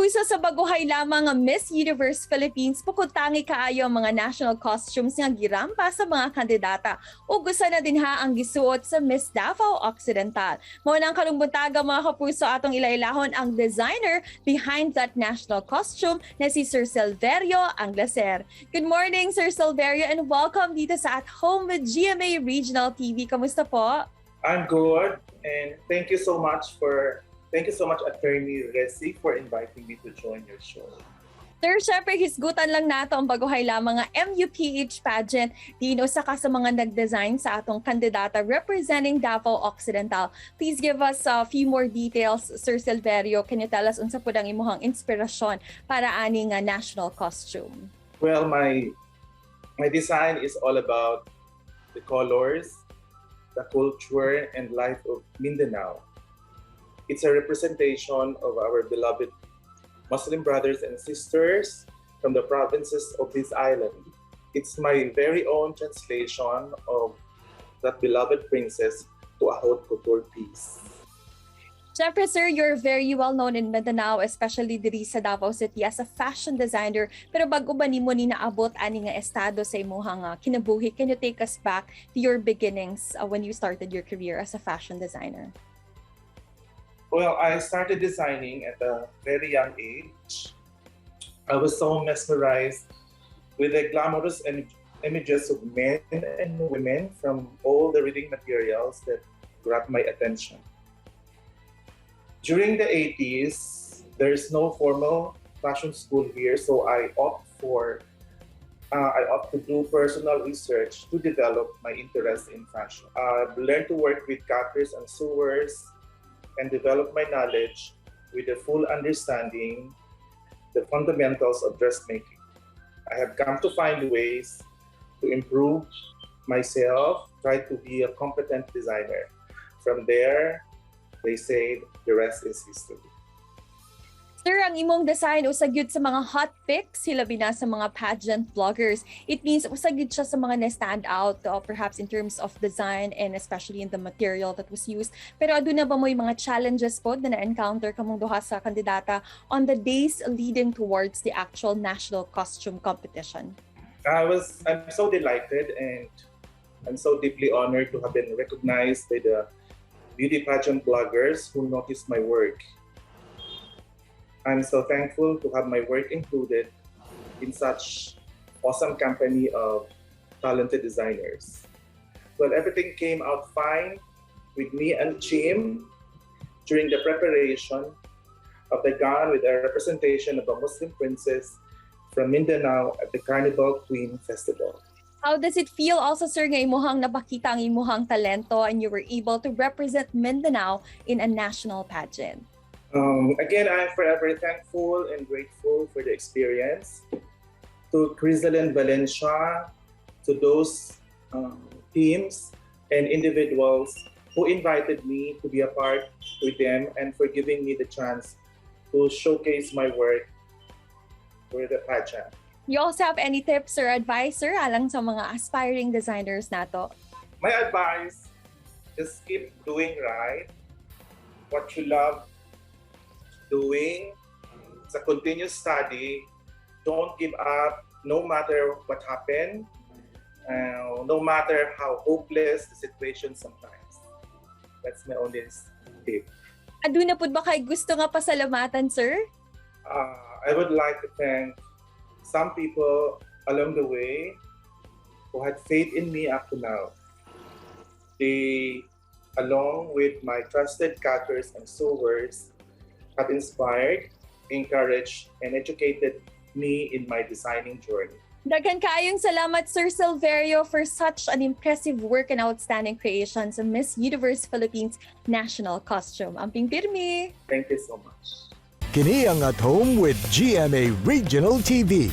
Kapuso, sa baguhay lamang ang Miss Universe Philippines, bukod tangi kaayo ang mga national costumes nga girampa sa mga kandidata. Ug usa na din ha ang gisuot sa Miss Davao Occidental. Mao nang karong buntaga, mga kapuso, atong ilailahon ang designer behind that national costume na si Sir Silverio Anglacer. Good morning, Sir Silverio, and welcome dito sa At Home with GMA Regional TV. Kamusta po? I'm good, and thank you so much, Attorney Resi, for inviting me to join your show. Sir, syempre, hisgutan lang nato ang baguhay lamang nga MUPH pageant. Diin usa ka sa mga nag-design sa atong kandidata representing Davao Occidental. Please give us a few more details, Sir Silverio. Can you tell us unsa pud ang imuhang inspirasyon para ani nga national costume? Well, my design is all about the colors, the culture, and life of Mindanao. It's a representation of our beloved Muslim brothers and sisters from the provinces of this island. It's my very own translation of that beloved princess to a haute couture piece. Siyempre, sir, you're very well known in Mindanao, especially diri sa Davao City as a fashion designer. Pero bag-o ba nimo ni naabot ani nga estado sa imuhang kinabuhi? Can you take us back to your beginnings when you started your career as a fashion designer? Well, I started designing at a very young age. I was so mesmerized with the glamorous images of men and women from all the reading materials that grabbed my attention. During the 80s, there's no formal fashion school here, so I opt to do personal research to develop my interest in fashion. I've learned to work with cutters and sewers and develop my knowledge with a full understanding the fundamentals of dressmaking. I have come to find ways to improve myself, try to be a competent designer. From there, they say the rest is history. Sir, ang imong design usa gyud sa mga hot picks hilabi na sa mga pageant vloggers. It means usa gyud siya sa mga na-stand out perhaps in terms of design and especially in the material that was used. Pero aduna ba moy mga challenges pod na na-encounter kamong duha sa kandidata on the days leading towards the actual national costume competition? I'm so delighted and I'm so deeply honored to have been recognized by the beauty pageant bloggers who noticed my work. I'm so thankful to have my work included in such awesome company of talented designers. Well, everything came out fine with me and Chim during the preparation of the gown with a representation of a Muslim princess from Mindanao at the Carnival Queen Festival. How does it feel also, sir, nga imuhang napakita ang imuhang talento and you were able to represent Mindanao in a national pageant? Again, I'm forever thankful and grateful for the experience. To Crisalyn Valencia, to those teams and individuals who invited me to be a part with them and for giving me the chance to showcase my work for the pageant. You also have any tips or advice, sir, alang sa mga aspiring designers nato? My advice, just keep doing right what you love doing. It's a continuous study. Don't give up no matter what happened, no matter how hopeless the situation sometimes. That's my only tip. Aduna pud ba kay gusto nga pasalamatan, sir? I would like to thank some people along the way who had faith in me up to now. They, along with my trusted cutters and sewers, have inspired, encouraged, and educated me in my designing journey. Daghan kaayong salamat, Sir Silverio, for such an impressive work and outstanding creation sa Miss Universe Philippines National Costume. Amping pirmi! Thank you so much. Kini ang At Home with GMA Regional TV.